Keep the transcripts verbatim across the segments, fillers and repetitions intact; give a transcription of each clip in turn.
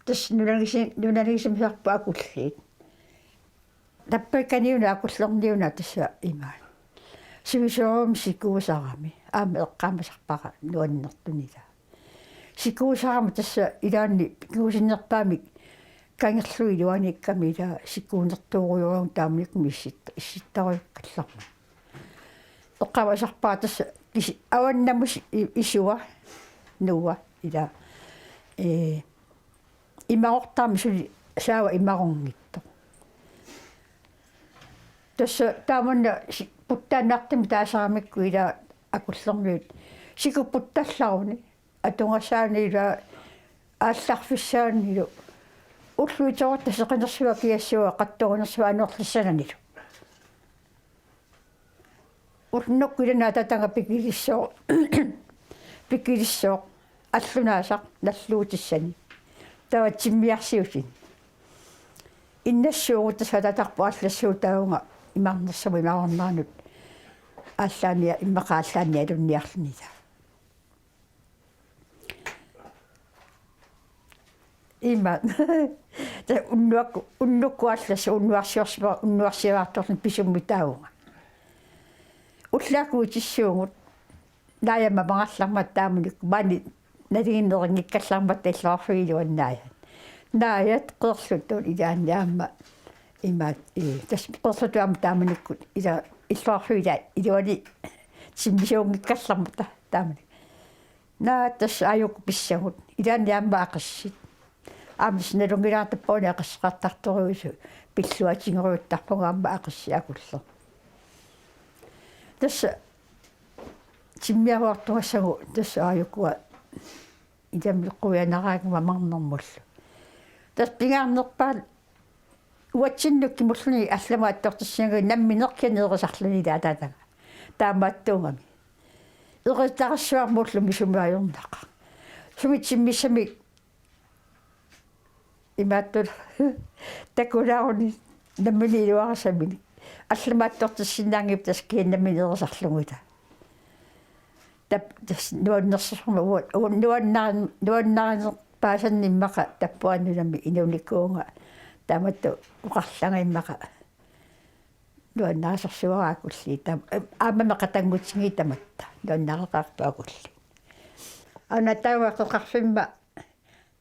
Tassa nunanigisi-, nunanigisamisarput akulliit. Tappikaniuna akullerniuna tassa imaat. Sivisoorujummik sikuusarami. Aamma eqqaamasarpara nuannertuni ilaa. Sikuusarami tassa ilaanni kingusinnerpaamik kangerlugit iluaniikkami ilaa sikuunertuurujorujummik taamanikkut issitta-, issittarujukkallarmat. Eqqaamasarpara tassa kisi-, avannamut i-, isua, Noah, ilaa. Ee, imaqortarami suli saava imaqunngitsoq. Tassa taamanna si-, puttaannartumik taasaramikku ilaa akullermiut. Siku puttallaruni, atugasaani ilaa aallarfissaanilu. Ulluitorutta seqinersuaq kiassua, qattuginersuaq anorlissananilu. Ullunnukku ilani atatanga pikilissooq, pikilissooq, allunaasaq nalluutissani. Taava timmiarsiusini. Innassuugut tassa atatarput aallassuutaavunga imarnersamut imarorneranut aallaanni-, immaqa aallaannialunniarluni ilaa. Ima. Tassa unnuakku-, unnukkut allassut unnuarsiorsiva-, unnuarsiaartorluni pisummitaavunga. Ullaakkut itissuugut. Naajat mamarallarmata taamanikkut maani nalinginneq nerinngikkallarmata illoqarfiup iluani naajat. Naajat qeerlutut ilaanni aamma imaat, ii, tassa qeerlutut aamma taamanikkut ilaa illoqarfiup ilaa iluani timmisuunngikkallarmata taamani. Naajat tassa aajuku pissagut. Ilaanni aamma aqissit. Aamma tassa nalunngilara tappavani aqisseqartartorujussuit pilluatigerujuttarpagut aamma aqissit akulleq. Tassa timmiaruartugassagu tassa aajukua ilami quianaraangama mamarnermullu. Tassa pingaarnerpaat uatsinnut kimulluni allamut attortissinnagit nammineq kisianni erisarluni ilaa ataatama. Taamaattuugami. Eritarissuarmullu misumut ajornaqaaq. Sumi timmissamik imaattut takulaaruni nammineq iluarisaminik. Allamut attortissinnaanngippat tassa kisianni nammineq erisarlugu ilaa. Tap-, tassa nuannersorma uan-, uan-, nuannarin-, nuannarinerpaasannik immaqa tappavani nunami inunikuuvunga taamatut oqarlanga immaqa nuannarisorsuara akulliit tam-, aamma meqatanngutigit tamatta nuannareqaarput akulliit. Aana taava qeqarfimma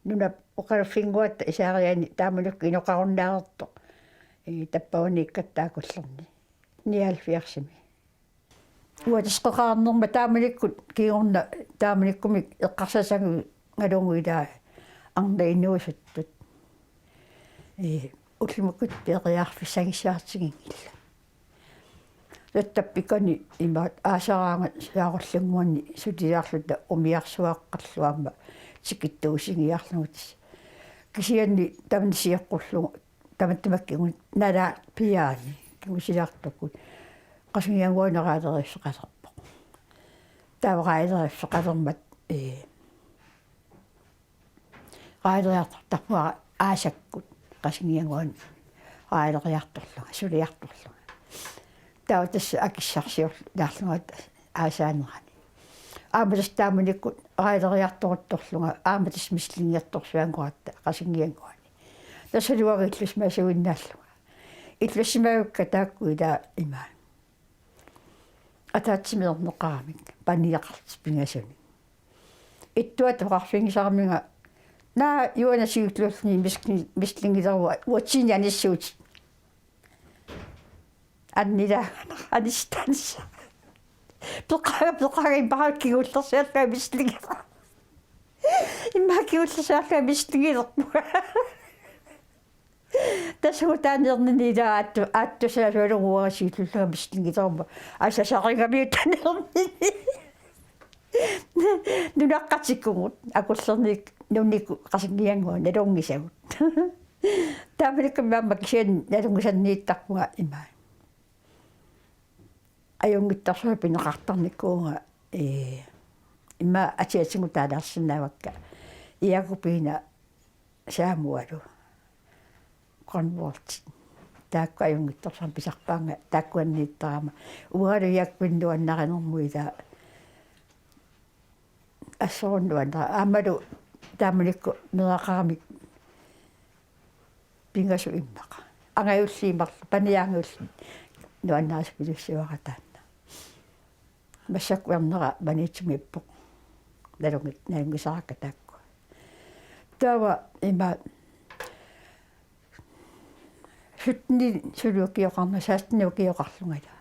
nunap oqaluffinnguatta isaariani taamanikkut inoqarunnaareertoq, ii, tappavaniikkatta akullerni. Nioghalvfjerdsimi. Uatisqeqarnerma taamanikkut kingorna taamanikkumik eqqarsaatigalugu ilaa arnat inuusuttut. Ee, ullumikkut periarfissagissaartiginngillat. Taava tappikani imaat aasaraangat saarullinnguanni suliarluta umiarsuaqqallu aamma tikittuusigiarlugu tassa. Kisianni tamanna sioqqullugu tamattumakkut kingu-, nalaat piaani kingusilaartukkut Qasigiannguani raaleriuffeqalerpoq. Taava raaleriuffeqalermat, ee, raaleriartortarpunga aasakkut Qasigiannguani raaleriartorlunga, suliartorlunga. Taava tassa akissarsiorlaarlunga aasaanerani. Aamma tassa taamanikkut raaleriartoruttorlunga, aamma tassa mislingiartorsuanngorutta Qasigiannguani. Tassa luaga illusimasuinnaallunga. Illusimavakka taakku ilaa imaat. Ataatsimiinneqaramik paniaqartut pingasunik. Ittuata oqarfigisaraminga: Naa, Juana siulliulluni misli-, mislingilerua uatsinnit anissuutit. Annilaangana anissitaanissaq. Peqaanga, peqaanga immaqa kingullersaallunga mislingilerpunga. Immaqa kingullersaallunga mislingilerpunga. Tassa uanga taanna ernini ilaa aattu-, aattussaasualugu uanga siulliullunga mislingileruma. Asasarigamiuk taanna ernini. Nunaqqatikugut akullerniit nunnikkut Qasigiannguani nalunngisagut. Taamanikkut aamma kisianni nalunngisanniittarpunga imaat. Ajunngitsorsuarmik pineqartarnikuuvunga, ee, immaqa atiatigut taalaarsinnaavakka. Jakob Piina Saamualu. Grønvold. Taakku ajunngitsorsuarmik pisarpaannga taakkuanniittarama. Uangalu Jakob Piinap nuannarinermut ilaa assorujussuaq nuannara-. Aammalu taamanikkut meeraqaramik Ingasu immaqa. Angajulliit marluk, paniaangajulliit nuannarisupilluarpara taanna. Massakkut ernera maniitsumiippoq. Nalunngit-, nalunngisarakka taakku. Taava ima sytten suli ukioqarnanga, seksten ukioqarlunga.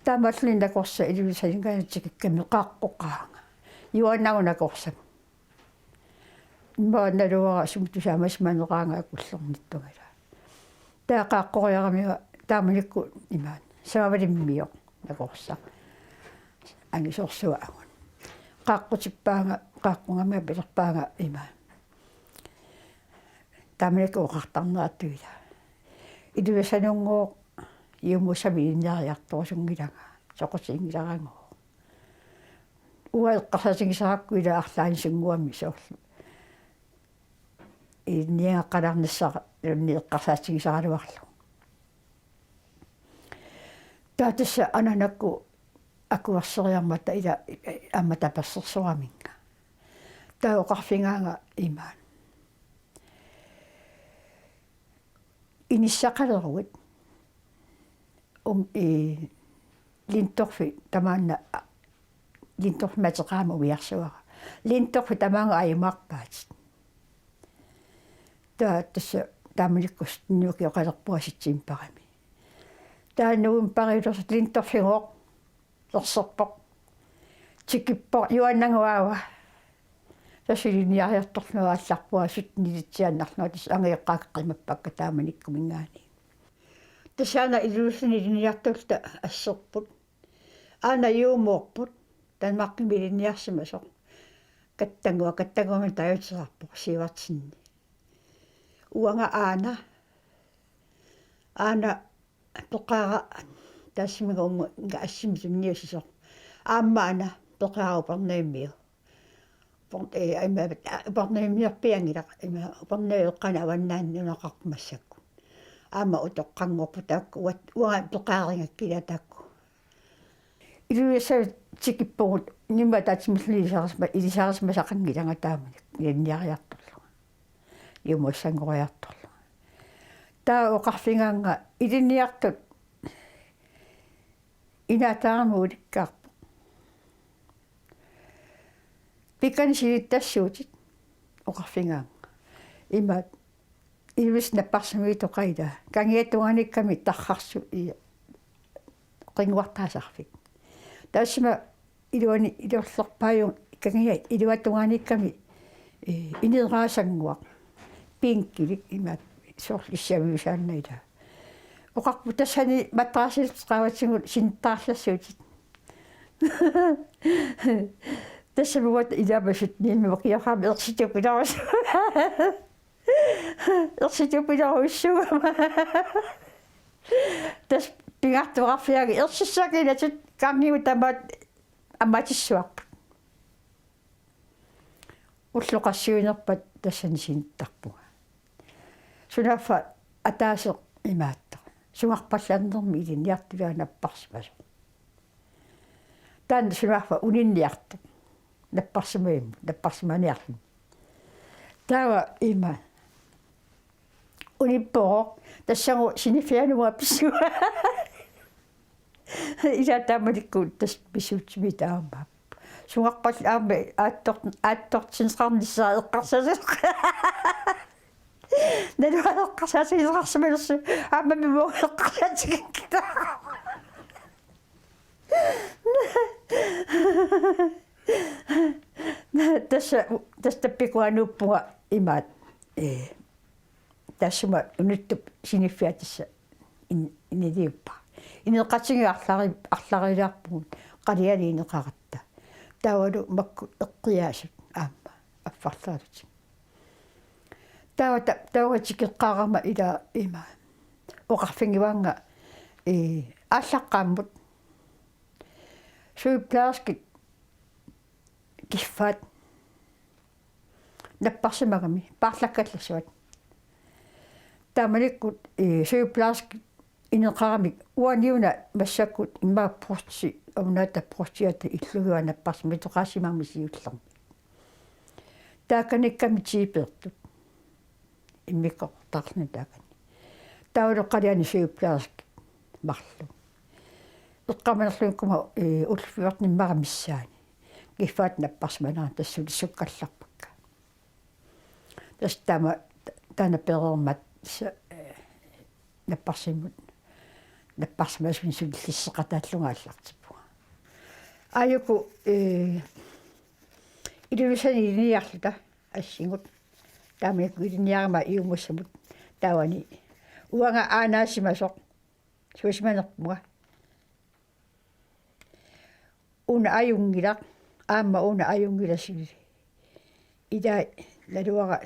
Taamaalilluni nakorsaq Ilulissanut tikikkami qaaqqoqaanga. Juaannarnanga nakorsaq. Immaqa naluara sumut tusaamasimaneraangat akullernittunga. Taava qaaqqoriaramiga taamanikkut imaat. Samavalimmiuq nakorsaq. Angisoorsuaq angut. Qaaqqutippaanga, qaaqqugamiga pilerpaanga imaat. Taamanikkut oqartarneratut ila. Ilulissanunngooq juumuussamik ilinniariartorusunngilanga. Soqutiginngilaraangooq. Uanga eqqarsaatigisarakku ila arlaannik sunnguamik soorlu. Ilinniagaqalaarnissara, ilinniagaqalaarnissaraluarlugu. Taava tassa ananakkut akuerseriarmata ila aamma tapersersoraminga. Taava oqarfigaanga imaat. Inissaqaleruit. Um, i, Lintorfi tamaana, Lintorfimik ateqarama umiarsuara. Lintorfi tamaanga ajumaarpaat. Taava tassa taamanikkut sytten ukioqalerpunga septembarimi. Taava novembariulersoq Lintorfigooq erserpoq. Tikippoq juaannanguaava. Tassa ilinniariartorlunga aallarpunga sytten ilitsiaannarlunga tassa angajoqqaakka qimappakka taamanikkuminngaanniit. Tassa aana Ilulissanut ilinniartulluta asserput. Aana juumuuppoq. Danmarkimi ilinniarsimasoq. Kattannguaq, Kattanngummi tajutisarpoq Sivertsenip. Uanga aana. Aana peqaara tassami uunga assimi tunniussisoq. Aamma aana peqaara Upernavimmiu. Upern-, eh, ima, Upernavimmiorpianngilaq, ima Upernavip eqqaani avannaani nunaqarpoq massakkut. Aamma utoqqanngorpoq taakku, uat-, uanga peqaarigakkit ila taakku. Ilulissanut tikippugut, nima tatsimislili ilisarisimasaqanngilanga taamanikkut ilinniariartorlunga. Juumuussanngoriartorlunga. Taava oqarfigaanga ilinniartut inaataarami ulikkaarpoq. Pikani sinittassuutit oqarfigaanga. Imaat Ilulissat napparsimmagittoqaat ila. Kangiata tungaaniikkami tarrarsuit qinnguartaasarfik. Taassuma iluani ilorlerpaajuvoq kangiat iluata tungaaniikkami, eh, ineraasannguaq. Pinkilik imaat soorlu issaviusaanna ila. Oqarpoq tassani matrassillu qaavatigut sinittaarlassuutit. Tassa uanga ilaama sytten ukioqarami ersitupilaarus. Ersitupilaarussuugama. Tassa pingaartoqarfigaanga ersissakiinatut kangiut tamaat ammatissuarput. Ullut qassiunerpat tassani sinittarpunga. Sunaaffa ataaseq imaattoq. Sungarpallannermi ilinniartulaa napparsimasoq. Taanna sunaaffa uninniartoq. Napparsimavimmi, napparsimaniarluni. Taava ima. Unippooq, tassagu siniffianut uanga pissua. Ila taamanikkut tassa pissutsimik taamaappoq. Sungarpallat aamma aattor-, aattortinneqarnissaa eqqarsaatigisoq. Naluara eqqarsaatigineqarsimanersoq aamma mimmo eqqarsaatigikkita. Tassa, tassa tappikuugaluarpunga imaat. Ee, taassuma unittup siniffiata tassa in-, iniliuppara. Ineqatigiit arlari-, arlarilaarpugut qaliani ineqaratta. Taavalu makku eqqiaasut aamma affarleralutik. Taava ta-, taava tikeqqaarama ila ima. Oqarfigivaannga, ee, aallaqqaammut. Sygeplejerskit kiffaat napparsimagami paarlakkallassuat. Taamanikkut, ee, sygeplejerskit ineqaramik uaniuna massakkut immaqa provsti, Avannaata Provstiata illugivaat napparsimatoqaassimagami siullermik. Taakaniikkami tiipeertut. Immikkoortoq Arnutaakani. Taavalu qaliani sygeplejerskit marluk. Eqqaamanerluikkuma, ee, ullut fjortenit marluk missaani. Kiffaat napparsimanera tassa sulisukkallarpakka. Tassa taama taanna pereermat tassa, ee, napparsimmut, napparsimasumik sulillisseqataallunga aallartippunga. Aajuku, ee, Ilulissanut ilinniarluta assingut. Taamanikkut ilinniarama Iumussamut taavani. Uanga aanaasimasoq. Suusimanerpunga. Una ajunngilaq, aamma una ajunngilaq suli. Ilaa naluara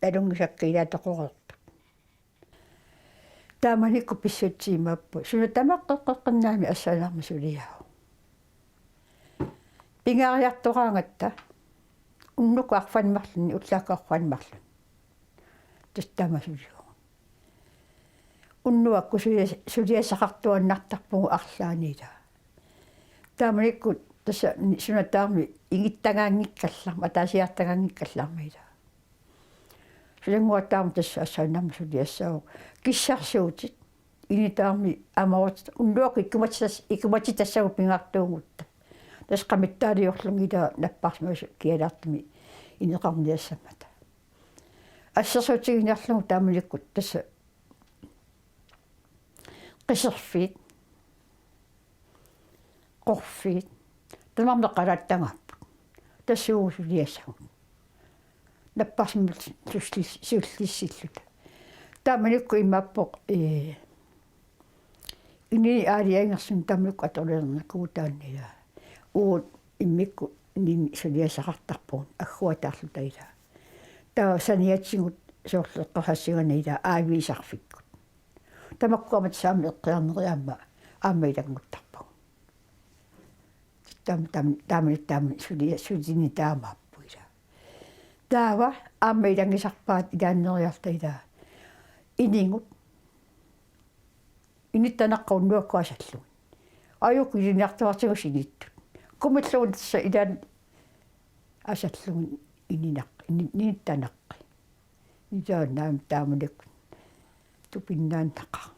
nalunngisakka ilaa toqoreerput. Taamanikkut pissutsit imaappoq. Suna tamakkeqqeqqinnaami assaanarmi suliaavoq. Pingaariartoraangatta unnukkut arfineq-marlunni ullaakkut arfineq-marlunni. Tassa taama suliaavoq. Unnuakkut sulia-, suliassaqartuaannartarpugut arlaanni ilaa. Taamanikkut tassa ni-, suna tamarmi ingittagaanngikkallarmat, ataasiartagaanngikkallarmat ilaa. Sulinnguattaarmat tassa assaanarmi suliassaavoq. Kissarsuutit. Init tamarmik amarutit. Unnuakkut ikumatsitas-, ikumatsitassagut pingaartuugutta. Tassa qamittaaliorlugit ilaa napparsimasut kialaartumik ineqarniassammata. Assersuutiginiarlugu taamanikkut tassa qiserfiit, qorfiit, tamarmik qalaattagaapput. Tassa uagut suliassagut. Napparsimmut sullis-, sullissilluta. Taamanikkut imaappoq, ee, inini aalajangersunut taamanikkut atulernakuutaanni ilaa. Uagut immikkut inini suliassaqartarpugut agguataarluta ilaa. Taava saniatigut soorlu eqqarsaatiginagu ilaa aaviisarfikkut. Tamakkuamik saami eqqiarneri aamma, aamma ilannguttarpagut. Taam-, taam-, taamani, taamani sulia-, sulini taamaappoq ilaa. Taava aamma ilanngisarpaat ilaanneeriarta ilaa. Inigut. Inittanaqqat unnuakkut asallugit. Aajuku ilinniartuaartigu sinittut. Kumilluunniit tassa ilaanni asallugit ininaq-, ini-, inittanaqqi. Nitaannaam taamanikkut tupinnaannaqaaq.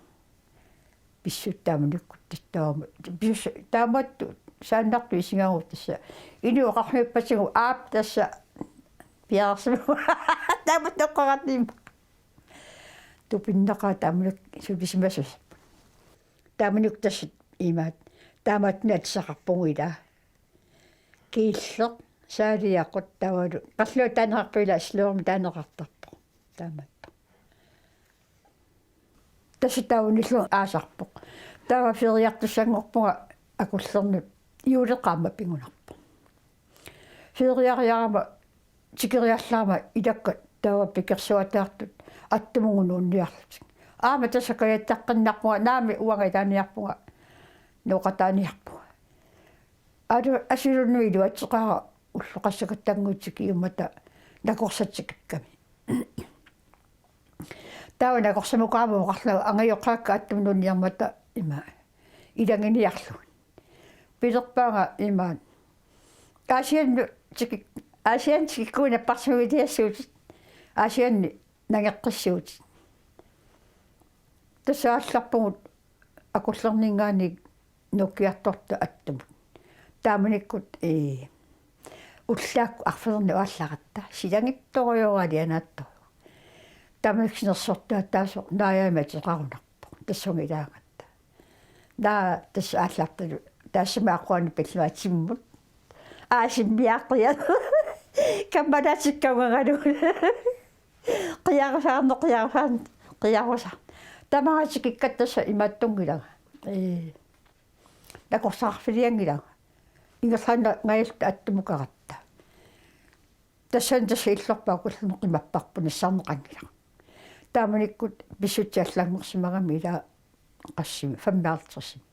Pissutsit taamanikkut tattaama. Pis-, taamaattoq saannartut isigagut tassa. Inuk oqarfigippatigu aap tassa piareersimavoq. Taamatut oqaratiinnaq. Tupinnaqaaq taamanikkut sulisimasoq. Taamanikkut tassa imaat. Taamaattunik atisaqarpugut ilaa. Kiilleq, saaliaqut taavalu. Qalluaq taaneqarpoq ilaa, sløvmik taaneqartarpoq. Taamaattoq. Tassa taava unillugu aasarpoq. Taava feriartussanngorpunga Akullernut juuleqaaq aamma pigunarpoq. Feriariarama tikeriallarama ilakka taava pikersuataartut attumut nuunniarlutik. Aamma tassa kajattaqqinniarpunga, naamik uanga ilaaniarpunga nooqataaniarpunga. Alu asulunnu iluatseqaara ulloqassakattannguit tikiummata nakorsat tikikkami. Taava nakorsamukarama oqarlunga angajoqqaakka attumut nuunniarmata ima ilannginiarlugit. Pilerpaanga imaat. Aasianni tikik-, Aasianni tikikkuit napparsimaviliassuutit. Aasianni nangeqqissuutit. Tassa aallarpugut Akullerninngaanniit nuukkiartortut attumut. Taamanikkut, ee, ullaakkut arfernut aallaratta. Silangittorujooralianaattoq. Taamanikkut sinersortaataasoq naajami ateqarunarpoq. Tassunga ilaagatta. Naa tassa aallartalu. Taassuma aquani pilluatimmut. Aasimmiaqiat. Kammalaatikkaungagalu. Qiarusaarneq, qiarusaarneq, qiarusaarneq. Tamaanga tikikkatta tassa imaattunngilanga. Ee, nakorsaqarfilianngilanga. Ingerlaannaq ngajalta attumukaratta. Tassani tassa illorput Akullernut qimapparput nassarneqanngilaq. Taamanikkut pissutsit allanngorsimagami ilaa qassimi, femoghalvtredsimi.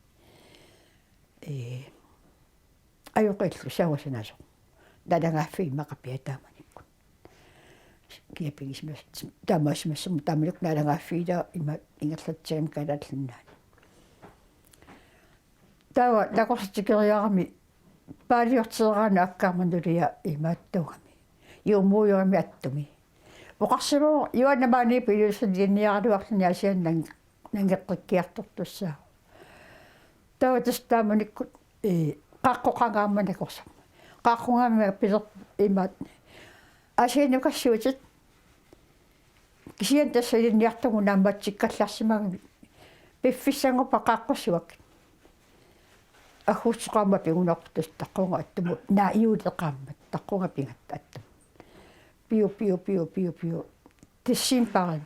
Ee, ajoqillu saassunasoq. Nalagaaffiit immaqa piaa taamanikkut. Kia pigisimas-, taamaasimassammat taamanikkut nalagaaffiit ilaa ima ingerlatsigamikku Kalaallit Nunaanni. Taava nakorsat tikeriarami paaliorteeraanni akkaama nulia imaattugami. Juumuujugami attumi. Oqarsimavoq Juaannamaaniippoq ilulissanik ilinniaraluarluni Aasianni nange-, nangeqqikkiartortussaavoq. Taava tassa taamanikkut, ee, qaaqqoqangaammat nakorsaq. Qaaqqoqangaammat piler imaat. Aasiannukassuutit. Kisianni tassa ilinniartugut naammatsikkallarsimagami. Piffissanngorpat qaaqqussuakka. Agguusti qaammat pigunarput tassa taqqunga attumut. Naa juuleqaammat. Taqqunga pigatta attumut. Piu, piu, piu, piu, piu. Decembarimi.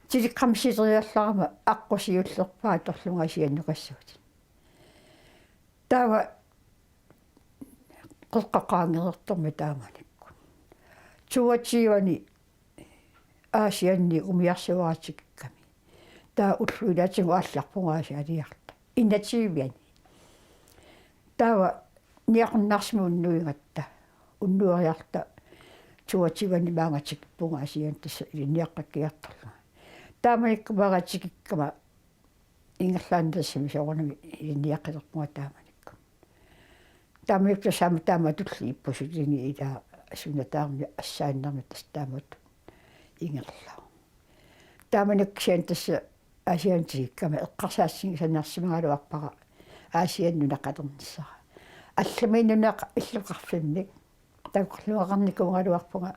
Telegram siteriallarama aqqut siullerpaaq atorlunga Aasiannukassuutit. Taava qeqqaqaangertormi taamanikkut. Toogtyveni Aasianni umiarsuaratikikkami. Taava ullut ilaatigut aallarpunga Aasialiarta. Enogtyveni. Taava niaqornarsimut unnuigatta. Unnueriarta toogtyveni maanga tikippunga Aasianni tassa ilinniaqqikkiartorlunga. Taamanikkut maanga tikikkama ingerlaannaq tassami soorunami ilinniaqqilerpunga taamanikkut. Taamanikkut tassa aamma taamatulli ippusulini ilaa suna taarmi assaannermi tassa taamatut ingerlavoq. Taamanikkut kisianni tassa Aasianni tikikkama eqqarsaatigisannarsimagaluarpara Aasianni nunaqalernissara. Allamik nunaqarfik illoqarfimmik takoqqikkaluaqarnikuugaluarpunga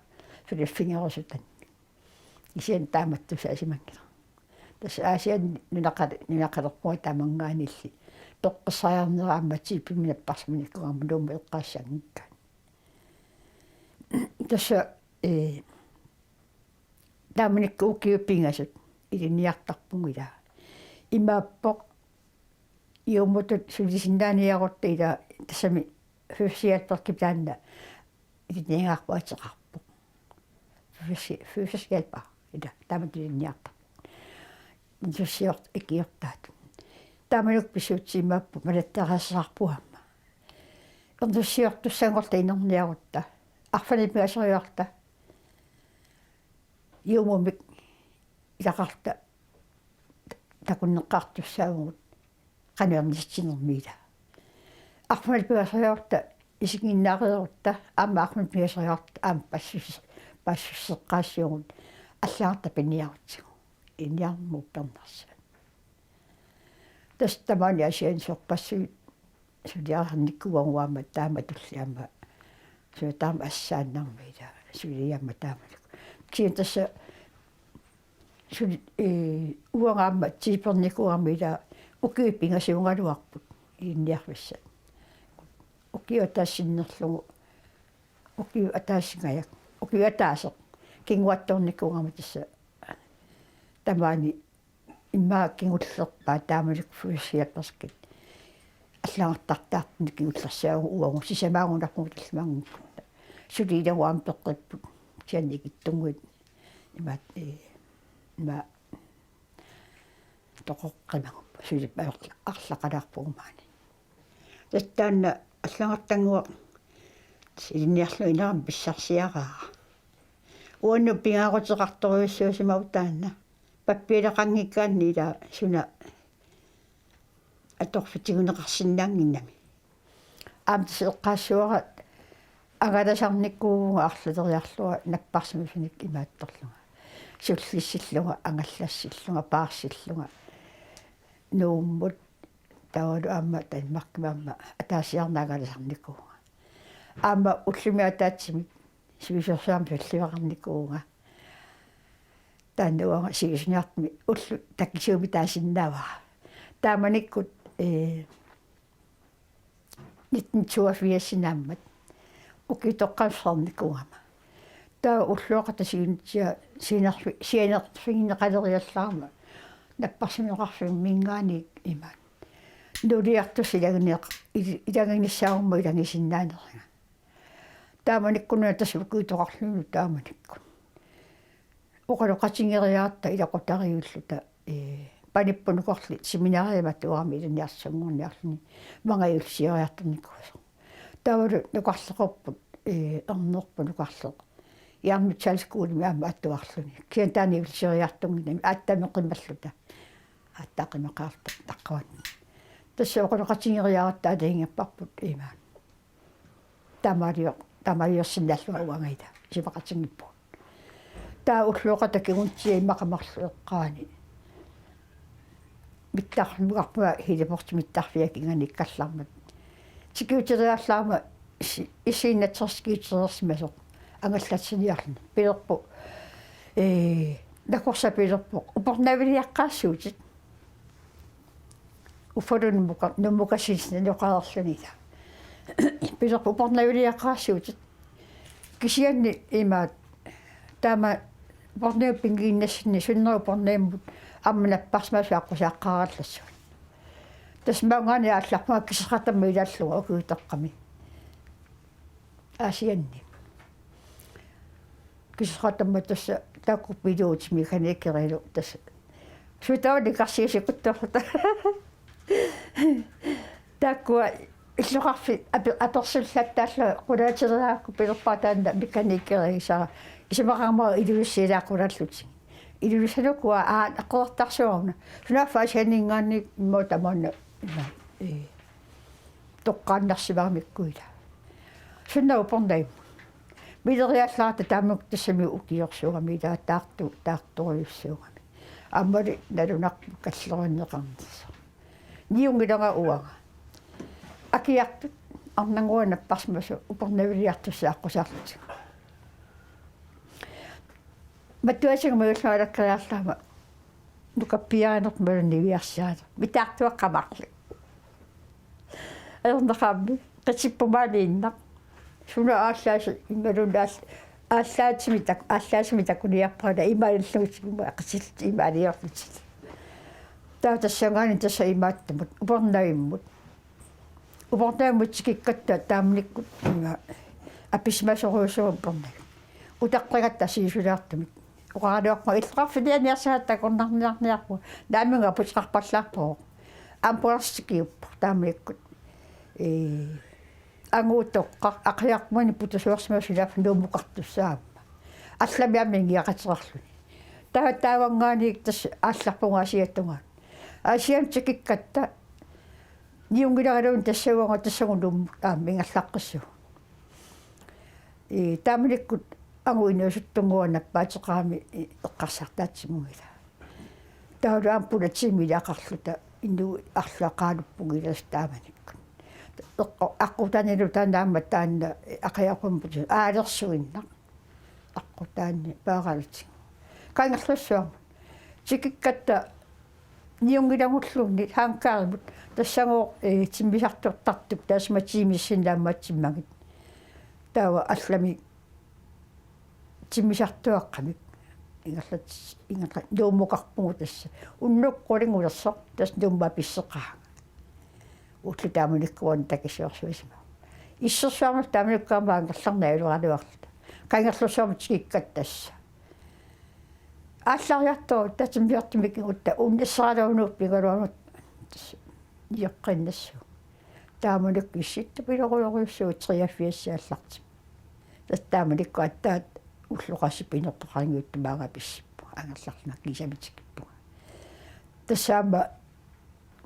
filiffigerusutannik. Kisianni taamatut tusaasimanngilara. Tassa Aasianni nunaqal-, nunaqalerpunga tamanngaanniilli. Toqqissariarnera aamma tiipimmi napparsimanikuugama Nuummut eqqaassanngikkaanni. Tassa, ee, taamanikkut ukiut pingasut ilinniartarpugut ilaa. Imaappoq juumutut sulisinnaaniarutta ilaa tassami fødselshjælperkip taanna ilinniagaqarpoq ateqarpoq. Fødsel-, fødselshjælper ilaa taama ilinniartarpoq. Intussiort ikiortaat. Taamanikkut pisuutsimaappoq malattariasaarpoq aamma. Intussiortussanngorta inerniarutta. Arfineq-pingasoriarta. Juumumik ilaqarta takunneqqaartussaavugut qanoq ernitsinermi ilaa. Arfineq-pingasoriarta isiginnaareerutta aamma arfineq-pingasoriarta aamma passus-, passusseqqaassaagut allagarta piniarutsigu. Ilinniarnermut uppernarsuaq. Tassa tamaani Aasianni sorpassuit suliariarnikuugatta aamma taamatulli aamma suna taama assaannermi ilaa suliaamma taamanikkut. Kisianni tassa suli-, ee, uanga aamma tiipernikuugama ilaa ukiut pingasuugaluarput ilinniarfissat. Ukiut ataaseq sinnerlugu, ukiut ataasingajak, ukiut ataaseq kinguattoornikuugama tassa tamaani immaqa kingullerpaat taamanikkut fødselshjælperskit. Allagartartaartunik kingullersaagut uagut sisamaagunarpugut tallimanngorput. Suli ilagut aamma peqqipput. Kisianni ikittunnguit imaat, ee, ima toqoqqimaguppoq. Suli arla-, arlaqalaarpugut maani. Tassa taanna allagartannguaq ilinniarlugu inerama pissarsiaraara. Uannut pingaaruteqartorujussuusimavoq taanna. Pappialaqanngikkaanni ilaa suna atorfitigineqarsinnaannginnami. Aamma tassa eqqaassavara angalasarnikuuvunga arlaleriarlunga napparsimasunik imaattorlunga. Sullissillunga, angallassillunga, paarsillunga. Nuummut taavalu aamma Danmarkimi aamma ataasiarnanga angalasarnikuuvunga. Aamma ullumi ataatsimik sivisoorsuarmik tulliuteqarnikuuvunga. Taanna uanga sivisuniartumik ullut takisuumik taasinnaavara. Taamanikkut, ee, nitten toogfirs naammat ukiutoqqaannarnikuugama. Taava ulloqeqqata siunitsia sianerfi-, sianerfigineqaleriallarama napparsimmasoqarfimminngaanniit imaat. Nuliartussat ilagineq-, il-, ilaginissaarummat ilagisinnaanerlunga. Taamanikkununa tassa ukiutoqarluni taamanikkut. Oqaloqatigeriaratta ilaqutariiulluta, ee, panipput nukarli seminariami atuarami ilinniartussanngorniarluni mangajullioriartornikuusoq. Taavalu nukarleqarput, ee, ernerput nukarleq. Jerntmetalinstitutimi aamma atuarluni. Kisianni taanna iliseriartunnginnami aatsaammi qimalluta. Aatsaat qimaqaarluta taqqavani. Tassa oqaloqatigeriaratta aalajangerparput imaat. Taamaalioq taamaaliorsinnaallunga uanga ila isumaqatinngilagut. Taava ulloqeqqata kinguntia immaqa marluk eqqaani. Mittarluarpunga heliporti mittarfiata kingunikkallarmat. Tikiuteriallarama isi-, isiinnatsersikiuteriarsimasoq angallatsiniarluni. Pilerpoq, ee, nakorsaq pilerpoq: Upernaaviliaqqaassuutit. Uffalu Nummuka-, Nummukasiit sinneqareerluni ila. Pilerpoq: Upernaaviliaqqaassuutit. Kisianni imaattoq, taama upernaviup pinngiinnassinni sunnerup upernavimmut aamma napparsimasoq aqqusaarallassuaq. Tassa maanngaanniit aallarpunga kiseqatamma ilaallunga ukiutoqqami. Aasianni. Kiseqatamma tassa taakku pilotit mekanikerilu tassa. Sutaani karsiusikuttorluta. Taakkua illoqarfik ape-, apersullattaallunga qulaateriarakku pilerpara taanna mekanikerigisara. Isumaqarama Ilulissat ilaaqqulaallutik. Ilulissanukua aa eqqortarsuaruna. Sunaaffa Aasianninngaanniit immaqa tamaana ima. Ee. Toqqaannarsimagamikku ila. Sunnerup upernavimmut. Mileriallaarta taamak tassami ukiorsuugami ila taartu-, taartorujussuugami. Aammali nalunarpoq kallerinneqarnersoq. Niunngilanga uanga. Akiartut arnannguaq napparsimasoq upernaviliartussaq aqqusaarlutik. Matuasiga majullunga alakkariarlama nukappiarinermut niviarsiarineq. Mitaartuaqqat marluk. Ajornaqaammi qitippumaaniinnaq. Suna aallaasut imaluunniit aall-, aallaatimik tak-, aallaasimik takuniarpara imaalillutik ima qitillutik imaaliorlutik. Taava tassanngaanniit tassa imaattumut upernavimmut. Upernavimmut tikikkatta taamanikkut ima apisimasorujussuuvoq upernavimmut. Utaqqingatta siusulaartumik. Oqaraluarpunga illoqarfilianiarsagatta takornarniarniarpunga. Naamik aputeqarpallaarpoq. Ambulancet tikiuppoq taamanikkut. Ee, angut utoqqaq aqajarput putusuarsimasoq sulaaffa Nuummukartussaammat. Allamik aamma ingiaqateqarluni. Taava taavanngaanniit tassa aallarpunga Aasiatungaanut. Aasianni tikikkatta niunngilaraluunniit tassa uanga tassagu Nuummut aamma ingerlaqqissuunga. Ee, taamanikkut angut inuusuttunnguaq nappaateqarami, ee, eqqarsartaatsinnguugila. Taavalu aamma politiimik ilaqarluta inuit arlaqarluppunga ilaa taamanikkut. Eqqo-, aqqutaanilu taanna aamma taanna aqajarput putus-, aalersuinnaq. Aqqutaani paaralutigu. Kangerlussuarmut. Tikikkatta niunngilagulluunniit hangarimut tassagooq, ee, timmisartortartup taassuma tiimissinnaammat timmagit. Taava allamik timmisartuaqqamik. Ingerlat-, ingerlat-, Nuummukarpugut tassa. Unnuk qulingulersoq tassa Nuummut apisseqaanga. Ullut taamanikkut uani takisuersuisimavoq. Issersuarmut taamanikkut aamma angerlarneq ajoraluarluta. Kangerlussuarmut tikikkatta tassa. Aallariartoq tatimmiortumik kingutta unnissaaraluunniit pingaluarnut tassa nioqqinnassuugut. Taamanikkut Issittup ilorujorujussuuvoq treogfirs aallartippoq. Tassa taamanikkut aatsaat ulloqassi pinertoqarniuttumaanga pissippunga angerlarlunga kiisami tikippunga. Tassa aamma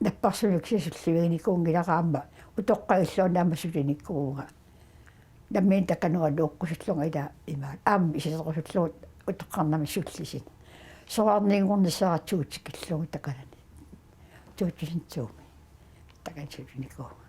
napparsimasoq kisianni sulliviginikuunngilara aamma utoqqaat illuanni aamma sulinikuuvunga. Nammineq takanunga nuukkusullunga ilaa imaat. Aamma isertorusullugu utoqqarnamik sullisineq. Soraarniinngornissara to tikillugu takanani. To tusind to-mi. Takanani sulinikuuvunga.